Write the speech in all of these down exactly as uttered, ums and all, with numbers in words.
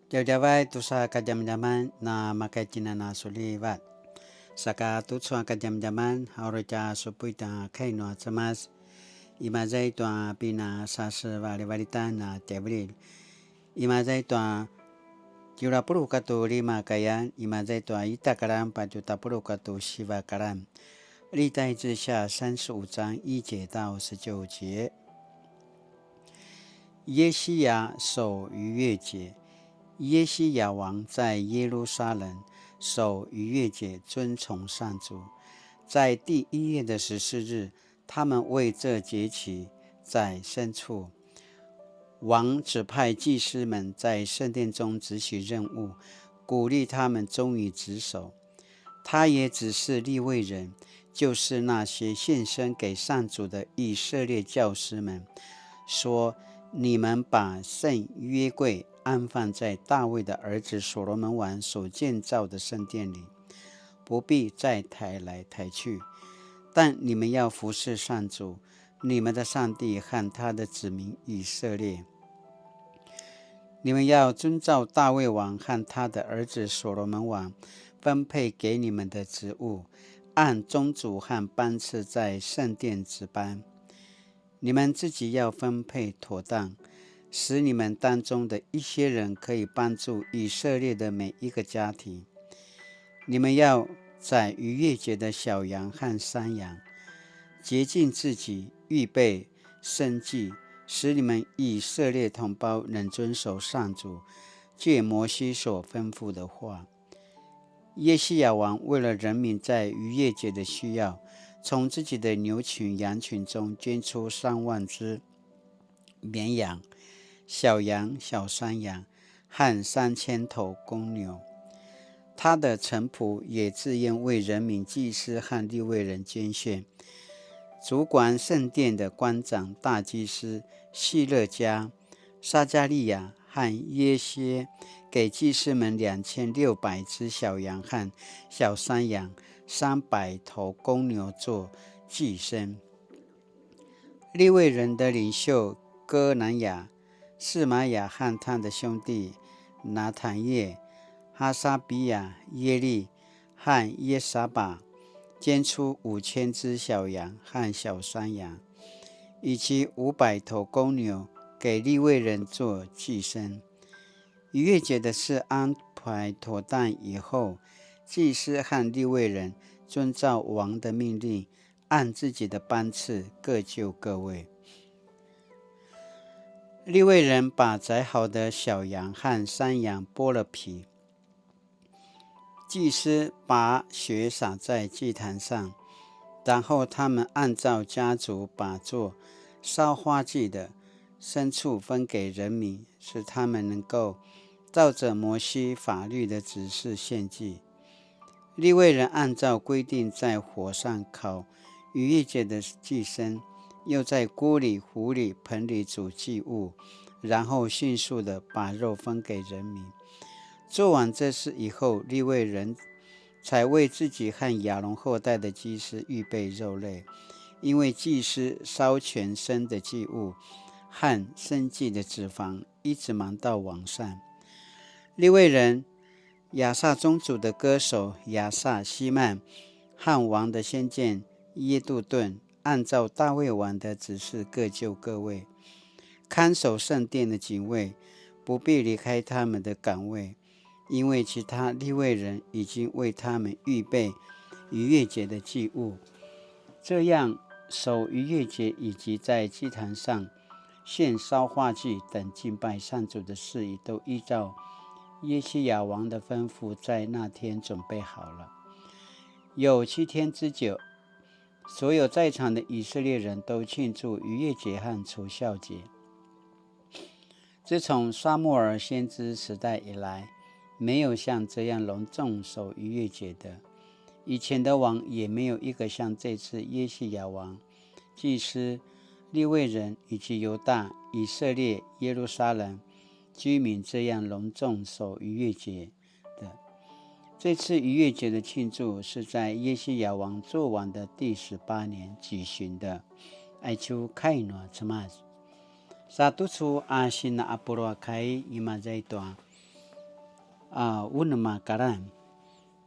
Djavadjavay tusa kadjamadjaman na makaitjinan a sulivat. Saka tucu a kadjamadjaman, a uri tja supuy ta kai nua Cemas. Imaza i tua pinasasevalivalitan a tjaivililj. Imaza i tua tjelu a puluq katua lima kayan, imaza i tua ita karan patje tapuluq katua siva karan. 历代志下三十五章一节到十九节。约西亚守逾越节。约西亚王在耶路撒冷守逾越节，遵从上主。在第一月的十四日，他们为这节期宰牲畜。王指派祭司们在圣殿中执行任务，鼓励他们忠于职守。他也指示利未人，就是那些献身给上主的以色列教师们，说：“你们把圣约柜安放在大卫的儿子所罗门王所建造的圣殿里，不必再抬来抬去。但你们要服侍上主，你们的上帝和他的子民以色列。你们要遵照大卫王和他的儿子所罗门王分配给你们的职务，按宗族和班次在圣殿值班。你们自己要分配妥当，使你们当中的一些人可以帮助以色列的每一个家庭。你们要宰逾越节的小羊和山羊，洁净自己，预备牲祭，使你们以色列同胞能遵守上主借摩西所吩咐的话。”约西亚王为了人民在逾越节的需要，从自己的牛群、羊群中捐出三万只绵羊、小羊、小山羊和三千头公牛。他的臣仆也自愿为人民、祭司和利未人捐献。主管圣殿的官长、大祭司希勒家、撒迦利亚和耶歇给祭司们两千六百只小羊和小山羊、三百头公牛做祭牲。利未人的领袖歌南雅、示玛雅和他的兄弟拿坦叶、哈沙比亚、耶利和耶撒巴捐出五千只小羊和小山羊，以及五百头公牛给利未人做祭牲。逾越节的事安排妥当以后，祭司和利未人遵照王的命令，按自己的班次各就各位。利未人把宰好的小羊和山羊剥了皮，祭司把血洒在祭坛上，然后他们按照家族把做烧化祭的牲畜分给人民，使他们能够照着摩西法律的指示献祭。利未人按照规定在火上烤逾越节的祭牲，又在锅里、壶里、盆里煮祭物，然后迅速地把肉分给人民。做完这事以后，利未人才为自己和亚伦后代的祭司预备肉类，因为祭司烧全牲的祭物和牲祭的脂肪一直忙到晚上。利未人亚萨宗族的歌手亚萨、希幔和王的先见耶杜顿，按照大卫王的指示各就各位。看守圣殿的警卫不必离开他们的岗位，因为其他利未人已经为他们预备逾越节的祭物。这样，守逾越节以及在祭坛上献烧化祭等敬拜上主的事宜，都依照约西亚王的吩咐，在那天准备好了。有七天之久，所有在场的以色列人都庆祝逾越节和除酵节。自从撒母耳先知时代以来，没有像这样隆重守逾越节的。以前的王也没有一个像这次约西亚王、祭司、利未人以及犹大、以色列、耶路撒冷居民这样隆重守逾越节的。这次逾越节的庆祝是在约西亚王作王的第十八年举行的。Aicu kai nua Cemas. Sa tucu a sina apuru a kai imaza i tua a unem a kalan.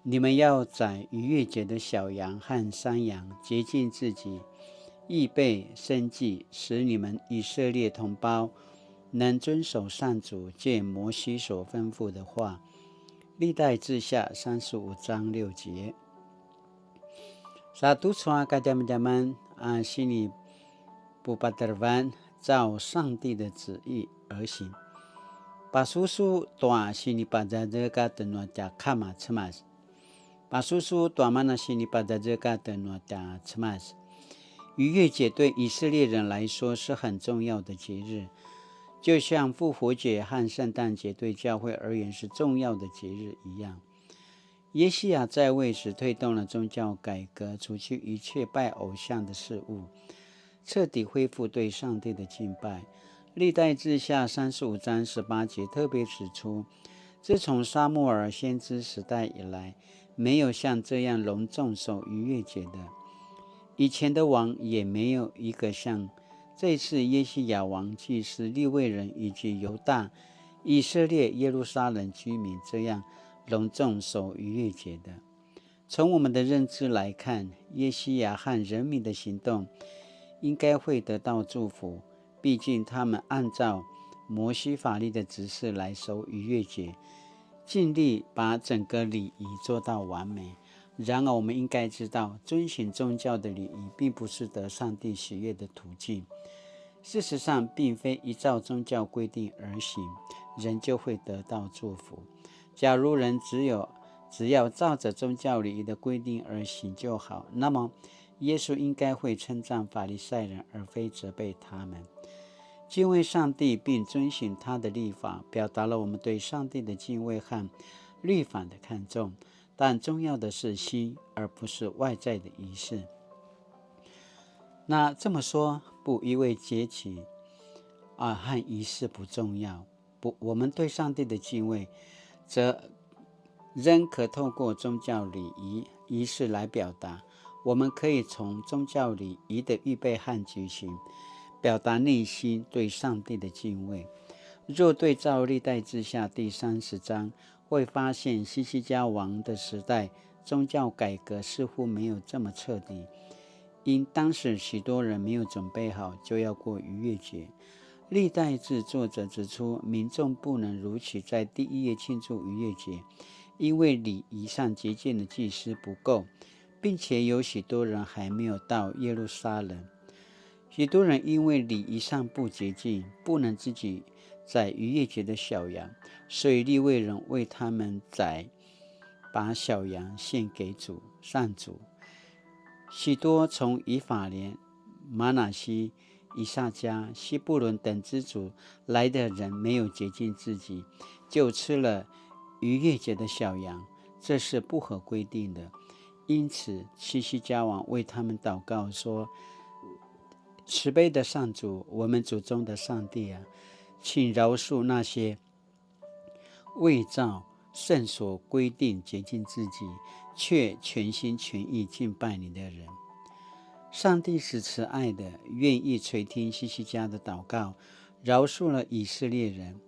你們要宰逾越節的小羊和山羊，潔淨自己，預備牲祭，使你們以色列同胞能遵守上主藉摩西所吩咐的話。歷代志下三十五章六節。Sa tucu a kadjamadjaman a sini pupatarevan, 照上帝的旨意而行。Pasusu tua sinipazazekatj nua tja Kama Cemas. Pasusu tua mana sinipazazekatj nua tja Cemas. 逾越节对以色列人来说是很重要的节日，就像复活节和圣诞节对教会而言是重要的节日一样。约西亚在位时推动了宗教改革，除去一切拜偶像的事物，彻底恢复对上帝的敬拜。历代志下三十五章十八节特别指出，自从撒母耳先知时代以来，没有像这样隆重守逾越节的。以前的王也没有一个像这次约西亚王、祭司、利未人以及犹大、以色列、耶路撒冷居民这样隆重守逾越节的。从我们的认知来看，约西亚和人民的行动应该会得到祝福，毕竟他们按照摩西法律的指示来守逾越节，尽力把整个礼仪做到完美。然而，我们应该知道，遵循宗教的礼仪并不是得上帝喜悦的途径。事实上，并非依照宗教规定而行，人就会得到祝福。假如人只有，只要照着宗教礼仪的规定而行就好，那么耶稣应该会称赞法利赛人，而非责备他们。敬畏上帝并遵循他的律法，表达了我们对上帝的敬畏和律法的看重。但重要的是心，而不是外在的仪式。那这么说，不，因为节期啊和仪式不重要。不，我们对上帝的敬畏，则仍可透过宗教礼仪仪式来表达。我们可以从宗教礼仪的预备和举行，表达内心对上帝的敬畏。若对照历代志下第三十章，会发现希西家王的时代，宗教改革似乎没有这么彻底，因当时许多人没有准备好就要过逾越节。历代志作者指出，民众不能如期在第一月庆祝逾越节，因为礼仪上洁净的祭司不够，并且有许多人还没有到耶路撒冷。许多人因为礼仪上不洁净，不能自己宰逾越节的小羊，所以利未人为他们宰，把小羊献给主，上主。许多从以法莲、玛拿西、以撒迦、西布伦等支族来的人没有洁净自己，就吃了逾越节的小羊，这是不合规定的。因此，希西家王为他们祷告说：慈悲的上主，我们祖宗的上帝啊，请饶恕那些未照圣所规定洁净自己，却全心全意敬拜你的人。上帝是慈爱的，愿意垂听希西家的祷告，饶恕了以色列人。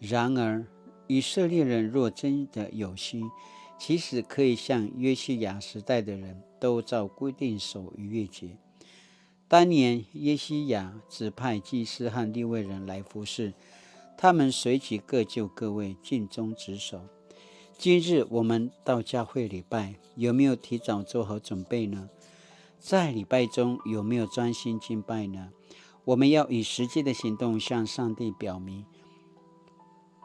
然而，以色列人若真的有心，其实可以像约西亚时代的人，都照规定守逾越节。当年约西亚指派祭司和利未人来服侍，他们随即各就各位，尽忠职守。今日我们到教会礼拜，有没有提早做好准备呢？在礼拜中有没有专心敬拜呢？我们要以实际的行动向上帝表明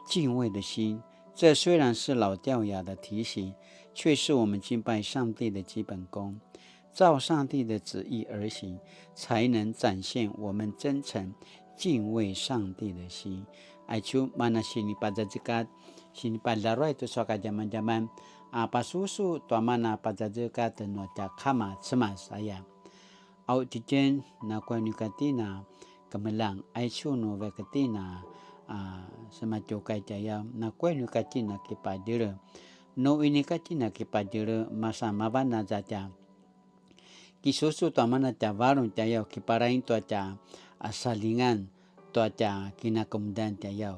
敬畏的心。这虽然是老掉牙的提醒，却是我们敬拜上帝的基本功。照上帝的旨意而行，才能展现我们真诚敬畏上帝的心。Aicu mana sinipazazekat, sinipalaruay tu suaka jaman-jaman, a pasusu tua mana pazazekat nua tja kama cemas aya. Au titjen nakuya nu ika tjen a kemeljang, aicu nu vaik tjen a, a, sematjukai tjayaw, nakuya nu ika tjen a kipadjele. Nu inika tjen a kipadjele, masa mavan aza tja kisusu tua mana tja varung tjayaw, kiparaing tua tja, a, salingan tua tja kinakemudan tjayaw.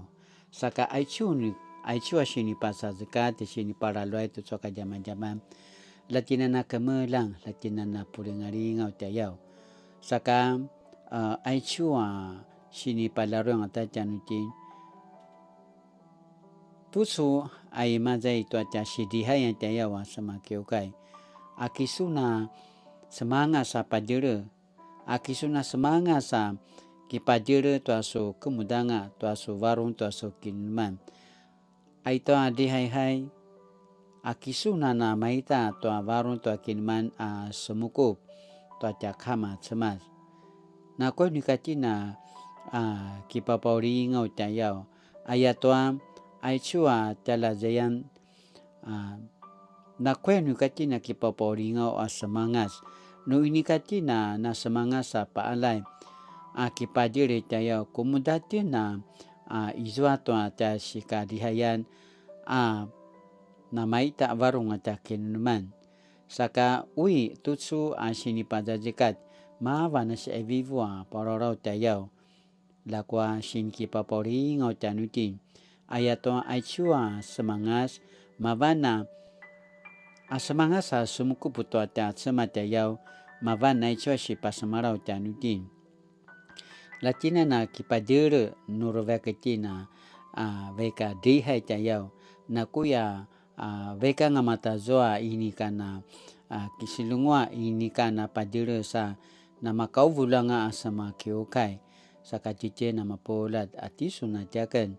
Saka aicu nu aicu a sinipazazekatj, sinipalaluay tucu a kadjamadjaman, la tjen a na kemeljang, la tjen a na pulingalingaw tjayaw. Saka, a, aicu a sinipalaruyang ata tjanuitjen, tucu a imaza i tua tja sidihayan tjayaw a sema kiukai. Aki sun a semangas a padjele, aki sun a semangas a kipadjele tua su kemudanga, tua su varung, tua su kinemeneman. Aitua dihaihay, aki sun a namaita tua varung tua kinemeneman a semukup tua tja kama Cemas. Nakuya nu ika tjen a, a, kipapaulingaw tjayaw, ayatua aicu a tjalazayan, a, nakuya nu ika tjen a kipapaulingaw a semangas. Nu inika tjen a na semangas a paalay a kipadjele tjayaw, kemuda tjen a, a, izua tua tja sikadihayan a namaita varung a tja kinemeneman. Saka ui tucu a sinipazazekatj, mavan a siqivivu a palalaut tjayaw. Ljakua sinikipapaulingaw tjanuitjen. Ayatua aicu a semangas, mavan a, a semangas a semukup tua tja Cemas tjayaw, mavan aicu a sipasemalaw tjanuitjen. La tjen a na kipadjele nu ruvek tjen a, a, vaik a dihay tjayaw, nakuya, a, vaik anga matazua inika na, a, kisilungua inika na padjele sa namakauvulj anga a sema kiukai, saka tjitjen a mapuljat a tisun a tjaken.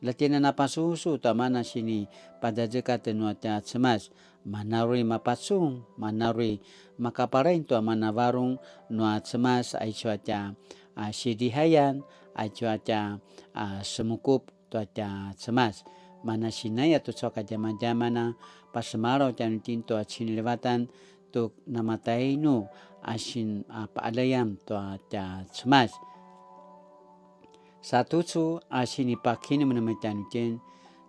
La tjen a na pasusu tua mana sinipazazekatj nua tja Cemas, mana uri mapacun, mana uri makaparain tua mana varung nua Cemas, aicu a tja, a, sidihayan, aicu a tja, a, semukup tua tja Cemas. Mana sinaya tucu a kadjamadjaman a pasemalaw tjanuitjen tua cinilivatan tu namatainu a sin, a, paalay tua tja Cemas. Sa tucu a sinipakinemenem tjanuitjen,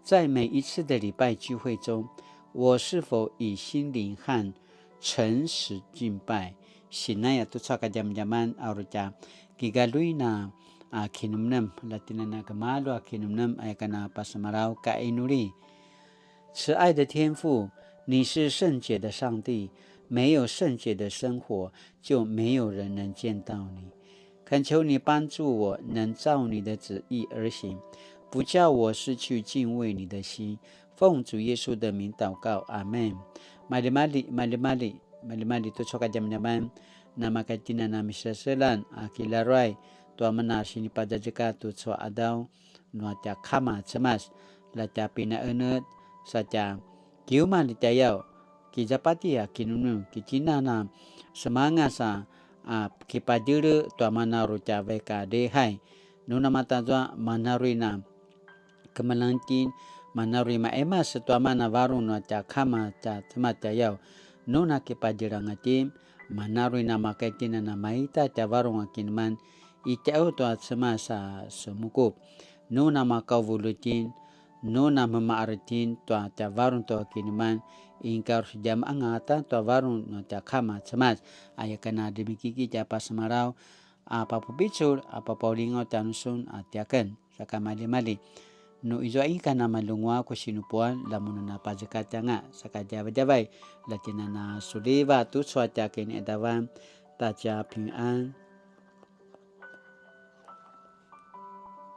在每一次的礼拜聚会中，我是否以心灵和诚实敬拜？ Sinaya tucu a kadjamadjaman a uri tja kigaluin a, a, kinemenem, la tjen a na gemalju a kinemenem, aya ken a pasemalaw ka inuli. 慈爱的天父，你是圣洁的上帝，没有圣洁的生活，就没有人能见到你。恳求你帮助我，能照你的旨意而行，不叫我失去敬畏你的心。奉主耶稣的名祷告，阿们。Maljimalji, maljimalji, maljimalji tucu a kadjamadjaman, namaka tjen a na miseselan a kilaruay tua mana sinipazazekatj tucu a qadaw nua tja kama Cemas, la tja pinaenetj sa tja kiumalj tjayaw, kizapati a kinemenem, ki tjen a na semangas a, a, kipadjele tua mana uri tja vaik a dihay. Nu namatazua mana uri na kemeljang itjen, mana uri maemas tua mana varung nua tja kama tja Cemas tjayaw. Nu na kipadjele anga itjen, mana uri namaka itjen a namaita tja varung a kinemeneman i tjau tua Cemas a semukup. Nu namakauvulj itjen, nu namemaar itjen tua tja varung tua kinemeneman, inika uri djemaanga ata tua varung nua tja kama Cemas. Aya ken a demikiki tja pasemalaw a papupicul a papaulingaw tjanusun a tiaken. Saka maljimalji, nu izua ika na malunguaq ku sinupuan, la mun a na pazekatj anga, saka djavadjavay, la tjen a na suliva tucu a tja kiniqadavan, ta tja pingan.